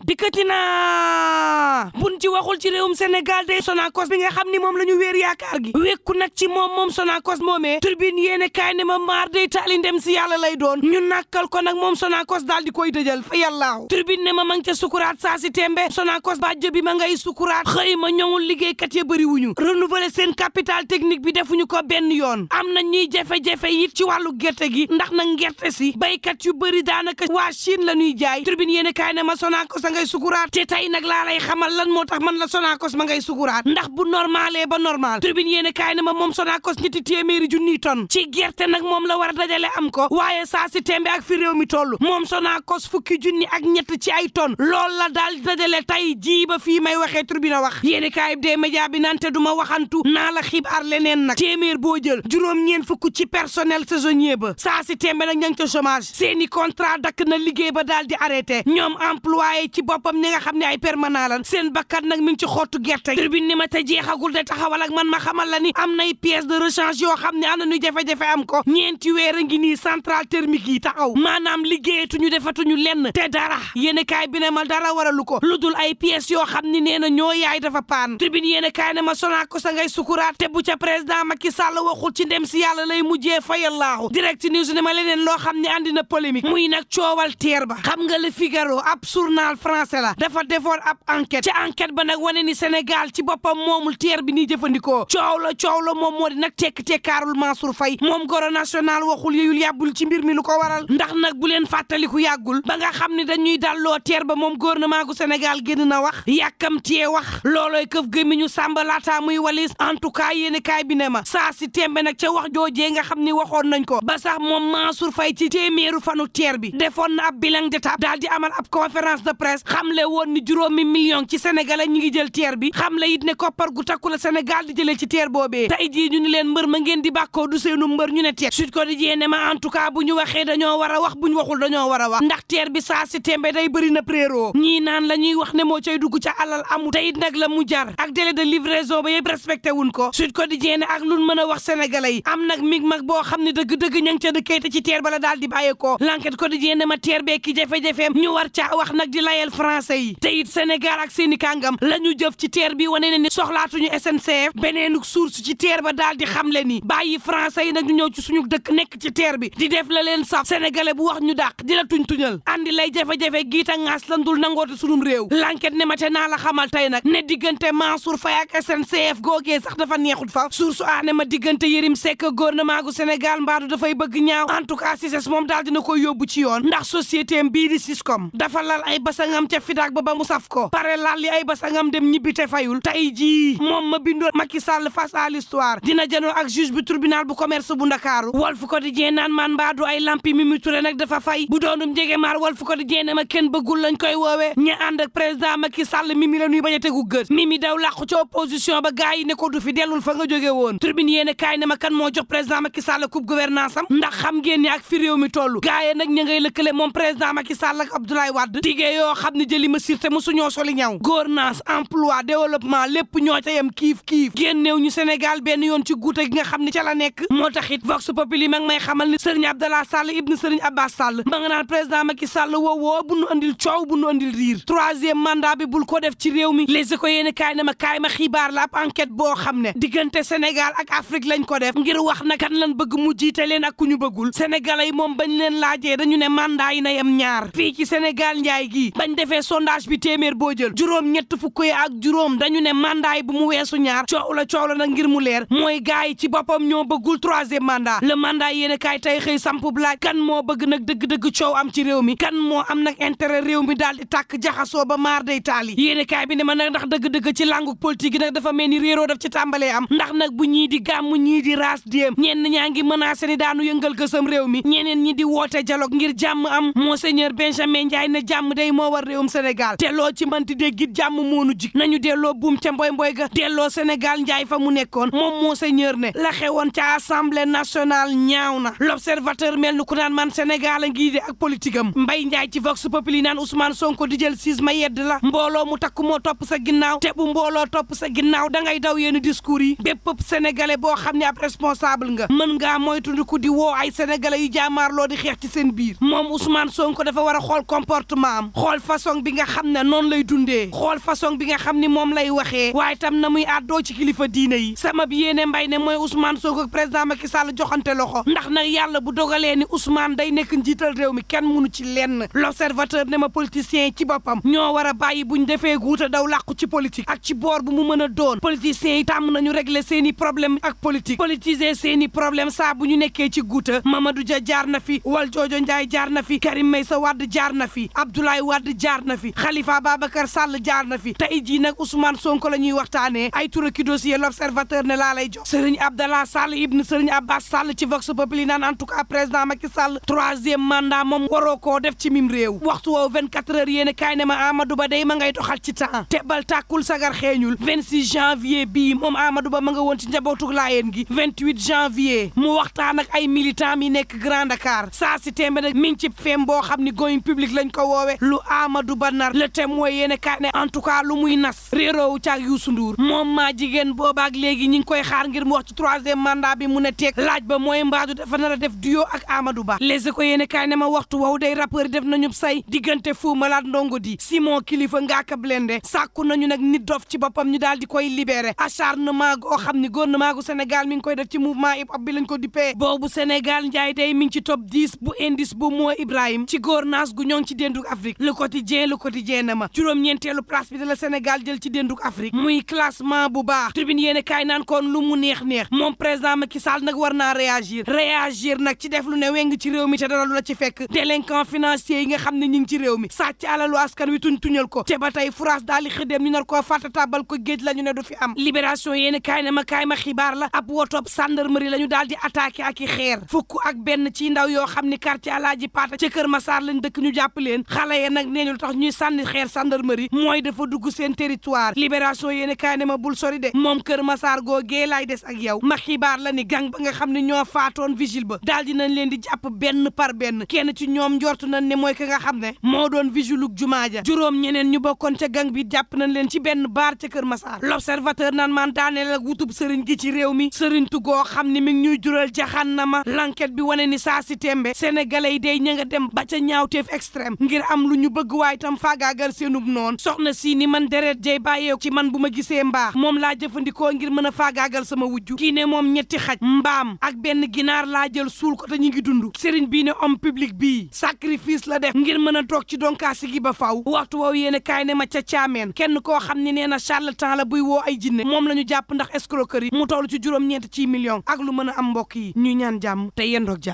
dikkati na buñ ci waxul ci réewum Sénégal de Sonacos bi nga xam ni moom la ñu wéer yaakaar gi wékku nag ci moom Sonacos moomee turbine yéene kaay ne ma maar day taali ndem si yàlla lay doon ñu nàkkal ko nag moom Sonacos daal di koy dëjal fa yàllaaw turbine ne ma ngi ca sukuraat saa si tembe Sonacos bàjjo bi ma ngay sukuraat xëy ma ñoŋul liggéeykat ya bëri wuñu renouveler seen capital technique bi defuñu ko benn yoon am na ñuy jafe-jafe it ci wàllu gerte gi ndax nag gerte si béykat yu bëri daanaka waa Chine la ñuy jaay turbine yéene kaay ne ma Sonacos a ngay sukuraat te tey nag laa lay xamal lan moo tax man la Sonacos ma ngay sukuraat ndax bu normalee ba normal turbine yéene kaay ne ma moom Sonacos ñetti téeméeri junniy tonne ci gerte nag moom la war a dajale am ko waaye saa si tembe ak fi réew mi toll moom Sonacos fukki junni ak ñett ci ay tonne loolu la daal dajale tey jii ba fii may waxee turbine wax yéene kaay des médias bi nante du ma waxantu naa la xibaar leneen nag téeméer boo jël juróom-ñeent fukk ci personnel saisonnier ba saa si tembe nag ña ngi ca chômage seeni contrat dakk na liggéey ba daal di arrêté ñoom employé ci boppam ñi nga xam ne ay permanent lan seen bakkat nag mi ngi ci xottu gerte turbine ni ma te jeexagul de taxawal ak man ma xamal la ni am nay pièces de rechange yoo xam ne am na ñu jafe-jafe am ko ñeenti weer a ngi nii centrale thermique yi taxaw maanaam liggéeyatuñu defatuñu lenn te dara yéene kaay bi ne ma dara waralu ko lu dul ay pièces yoo xam ni nee na ñoo yaay dafa paan turbine yéene kaay ne ma Sonacos a ngay sukuraat te bu ca président Macky Sall waxul ci ndem si yàlla lay mujjee fayallaahu direct news ne ma leneen loo xam ne andi na polémique muy nag coowal teer ba xam nga Le Figaro ab journal français la dafa defoon ab enquête ci enquête ba nag wane ni Sénégal ci boppam moomul teer bi ni jëfandikoo coow la moom moo di nag tekk-tekkaarul Mansour Faye moom goro national waxul yeyul yàbbul ci mbir mi lu ko waral ndax nag bu leen fàttaliku yàggul ba nga xam ne dañuy dalloo teer ba moom gouvernement gu Sénégal génn na wax yàkkamtee wax loolooy këf gémmiñu Samba laata muy walis en tout cas yéene kaay bi ne ma saa si tembe nag ca wax joojee nga xam ni waxoon nañ ko ba sax moom Mansour Faye ci téeméeru fanu teer bi defoon na ab bilan d'étape daal di amal ab conférence de presse xamle woon ni juróomi million ci sénégalais ñi ngi jël teer bi xamle it ne koppar gu takku la Sénégal di jëlee ci teer boobee tey jii ñu ni leen mbër ma ngeen di bàkkoo du seenu mbër ñu ne teer Sud Quotidien ne ma en tout cas bu ñu waxee dañoo war a wax bu ñu waxul dañoo war a wax ndax teer bi saa si tembe day bëri na préro ñii naan la ñuy wax ne moo cay dugg ca alal amu te it nag la mu jar ak délai de livraison ba yëpp respecté wuñ ko Sud Quotidien ne ak luñ mën a wax sénégalais yi am nag mig mag boo xam ne dëgg-dëgg ña ngi ca dëkkee te ci teer bala daal di bàyyeekoo L'Enquête Quotidien ne ma teer bee ki jafe-jafeem ñu war caa wax nag di layel français yi te it Sénégal ak seeni kàngam la ñu jëf ci teer bi wane ne ni soxlaatuñu SNCF beneenu source ci teer ba daal di xamle ni bàyyi français yi nag ñu ñëw ci suñu dëkk nekk ci teer bi di def la leen saf sénégalais bu wax ñu dàq di la tuñ-tuñal andi lay jafe-jafe giita ngaas lan dul nangoote sunum réew L'Enquête ne ma te naa la xamal tey nag ne diggante Mansour Faye ak SNCF googee sax dafa neexut fa source a ne ma diggante Yérim Seck gouvernement gu Sénégal mbaadu dafay bëgg ñaaw en tout cas CICES moom daal dina koy yóbbu ci yoon ndax société bii di Siscom dafa lal ay basangam ca fidaak ba mu saf ko pare lal li ay basangam dem ñibbi te fayul tey jii moom ma bindoon Macky Sall face à l'histoire dina janoo ak juge bu tribunal bu commerce bu Ndakaaru Walf Quotidien naan man mbaadu ay lampi Mimi Touré nag dafa fay bu doonum jege maar Walf Quotidien ne ma kenn bëggul lañ koy woowee ña ànd ak président Macky Sall Mimi la ñuy bañ a tegu gët Mimi daw làqu ci opposition ba gaay yi ne ko du fi dellul fa nga jóge woon tribune yéene kaay ne ma kan moo jox président Macky Sall coupe gouvernance am ndax xam ngeen ni ak fi réew mi toll gaay nag ña ngay lëkkale moom président Macky Sall ak Abdoulaye Wade tigee yoo xam ne jëli ma sirte mosuñoo soli ñaw gouvernance emploi développement lépp ñoo ca yem kiif génneew ñu Sénégal benn yoon ci guute gi nga xam ne ca la nekk moo taxit Vox Populi mag may xamal ni Serigne Abdallah Sall ibn Serigne Abbas Sall ma nga naan président Macky Sall woowoo bu nu andil coow bu nu andil riir troisième mandat bi bul ko def ci réew mi Les Échos yéene kaay ma xibaar la ab enquête boo xam ne diggante Sénégal ak Afrique lañ ko def ngir wax na kan lan bëgg mu jiite leen ak ku ñu bëggul sénégalais yi moom bañ leen laajee dañu ne mandat yi na yem ñaar fii ci Sénégal njaay gi bañ defee sondage bi téeméer boo jël juróom ñett fukk yi ak juróom dañu ne mandat yi bu mu weesu ñaar coow la nag ngir mu leer mooy gaay yi ci boppam ñoo bëggul troisième mandat le mandat yéene kaay tey xëy samp laaj kan moo bëgg nag dëgg-dëgg coow am ci réew mi kan moo am nag intérêt réew mi daal di tàkk jaxasoo ba maar day taali yéene kaay bi ne ma nag ndax dëgg-dëgg ci langu politique yi nag dafa mel ni réeroo daf ci tàmbalee am ndax nag bu ñii di gàmm ñii di raas déem ñenn ñaa ngi menacé ni daanu yëngal gësam réew mi ñeneen ñi di woote dialogue ngir jàmm am monseigneur Benjamin Ndiaye ne jàmm day moo war réewum Sénégal te loo ci mënti déggit jàmm moonu jik nañu delloo buum ca mboy ga delloo Sénégal Ndiaye fa mu nekkoon moom monseigneur ne la xewoon ca assemblée nationale ñaaw na l'observateur mel ni ku naan man Sénégal a ngi de ak politique am Mbaye Ndiaye ci Vox Populi naan Ousmane Sonko di jël siis ma yedd la mbooloo mu takk moo topp sa ginnaaw te bu mbooloo topp sa ginnaaw da ngay daw yenn discours yi bépp sénégalais boo xam ne ab responsable nga mën ngaa moytundiku di woo ay sénégalais yu jaamaarloo di xeex ci seen biir moom Ousmane Sonko dafa war a xool comportement am xool façon bi nga xam ne noonu lay dundee xool façon bi nga xam ni moom lay waxee waaye tam na muy àddoo ci kilifa diine yi sama bi yéene mbay ne mooy Ousmane Sonko ak président Macky Sall joxante loxo ndax nag yàlla bu dogalee ni Ousmane day nekk njiital réew mi kenn munu ci lenn l'observateur ne ma politiciens yi ci boppam ñoo war a bàyyi buñ defee guuta daw làqu ci politique ak ci boor bu mu mën a doon politiciens yi tàmm nañu régler seeni problème ak politique politiser seeni problème saa bu ñu nekkee ci guuta Mamadou Dia jaar na fi Valdiodio Ndiaye jaar na fi Karim Meïssa Wade jaar na fi Abdoulaye Wade jaar na fi Khalifa Babacar Sall jaar na fi tey jii nag Ousmane Sonko la ñuy waxtaanee ay tura ki dossier l'observateur ne laa lay jox Serigne Abdallah Sall ibn Serigne Abbas Sall ci Vox Populi naan en tout cas président Macky Sall 3e mandat moom waroo koo def ci mim réew waxtu woowu 24 heures yéene kaay ne ma Amadou Ba day ma ngay doxal ci temps te bal tàkkul sagar xeeñul 26 janvier bii moom Amadou Ba ma nga woon ci njabootug laayeen gi 28 janvier mu waxtaan ak ay militants yi nekk Grand Dakar saa si tembe nag mi ngi ci fem boo xam ni going public lañ ko woowe lu Amadou Ba nar le témoin yéene kaay ne en tout cas lu muy nas réeroowu caag Youssou Ndour moom maa jigéen boobaak léegi ñi ngi koy xaar ngir mu wax ci 3e mandat bi mu ne teeg laaj ba mooy mbaadu dafa nar a def duo ak Amadou Ba Les Échos yéene kaay ne ma waxtu wow day rappeur def nañu say diggante Fou Malade Ndongo di Simon Kilifa Ngaaka Blindé sàkku nañu nag nit dof ci boppam ñu daal di koy libéré acharnement goo xam ni gouvernement gu Sénégal mi ngi koy def ci mouvement hip hop bi lañ ko dippee boobu Sénégal njaay day mi ngi ci top 10 bu indice bu moo Ibrahim ci gouvernance gu ñoo ngi ci dénduk Afrique le quotidien na ma juróom-ñeenteelu place bi de la Sénégal jël ci dénduk Afrique muy classement bu baax tribune yéene kaay naan kon lu mu neex moom président Macky Sall nag war naa réagir nag ci def lu ne weng ci réew mi te dara lu la ci fekk délinquant financier yi nga xam ne ñi ngi ci réew mi sàcc alalu askan wi tuñal ko te ba tey France daal di xëdem ñu nar koo fàtta tabal ko géej la ñu ne du fi am libération yéene kaay na ma xibaar la ab wotob gendarmerie la ñu daal di attaqué ak i xeer fukk ak benn ci ndaw yoo xam ni quartier Alaaji Paata ca Kër Massar lañ dëkk ñu jàpp leen xale ya nag nee ñu lu tax ñuy sànni xeer gendarmerie mooy dafa dugg seen territoire libération yéene kaay na ma bul sori de moom Kër Massar googee laay des ak yow ma xibaar la ni gang ba nga xam ne ñoo faatoon vigile ba daal dinañ leen di jàpp benn par benn kenn ci ñoom njortu nañ ne mooy ka nga xam ne moo doon vigilug jumaa ja juróom ñeneen ñu bokkoon ca gang bi jàpp nañ leen ci benn baar ca Kër Massar l'observateur naan man daaneel ak wutub sëriñ gi ci réew mi sëriñ tu goo xam ne mi ngi ñuy jural jaxannama l'enquête bi wane ni saa si tembe sénégalais yi day ña nga dem ba ca ñaawteef extrême ngir am lu ñu bëgg waaye tam faagaagal seenub noonu soxna si ni man deret jay bàyyeeku ci man bu ma gisee mbaax moom laa jëfandikoo ngir mën a faagaagal sama wujju kii ne moom ñetti xaj mbaam ak benn ginaar laa jël suul ko te ñu ngi dund sëriñ bii ne homme public bii sacrifice la def ngir mën a toog ci donkaasi gi ba faw waxtu woowu yéen a kaay ne ma ca caameen kenn koo xam ne nee na charlatan la buy woo ay jinne moom la ñu jàpp ndax escroquerie mu toll ci juróom-ñeent ci million ak lu mën a am mbokk yi ñu ñaan jàmm te yendoog jàmm